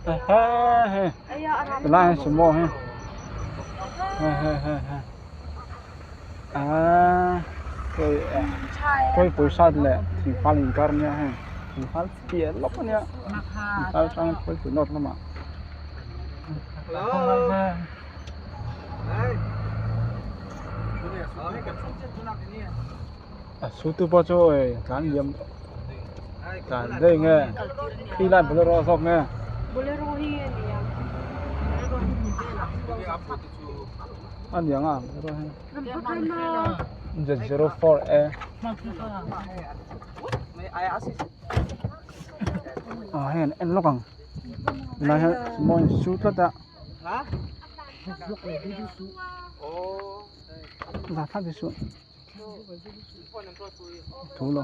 Hei tilai hian sumo hi hei hei hei hei aaa hei kawipui side leh thingfal inkar ania hei thingfal piah lawk ania thingfal atangin kawipui north lamah. A sutu pawh chu ei tlan liam tlan daih nge khi lai bolero zawk nge. Bolero hi a nia A niang a bolero hi 04 a ah hei an en lawk ang tunah hian sumo a insu tlat a. Thu lo.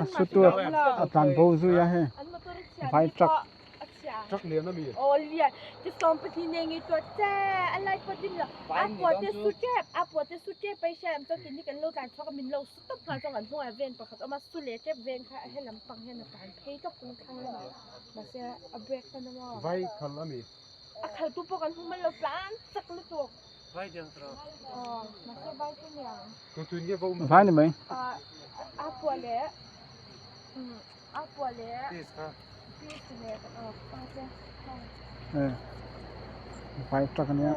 A sutu a tlan bo zui a hei vai truck. Truck lian a mi? Aw lian ti sawm pahnih nen ngei tuah che a lai pawh dim lo a pua te su tep a pua te su tep pai hria em chuan kini kan lo tlan chhuak a min lo su tawp nghal chuan kan hnungah van pakhat a awm a su leh tep van kha a helam pang hian a tlan phei tawp kawng thlang lamah mahse a brake hman a maw Vai khal a mi? A khal tu pawh kan hmu mai lo tlan chak lutuk. Vai diang tra. Aw mahse vai chu niang. Tu tu nge va um. Vai ni mai. A pua leh a pua leh Piece kha. Piece leh pa te. Vai truck ania.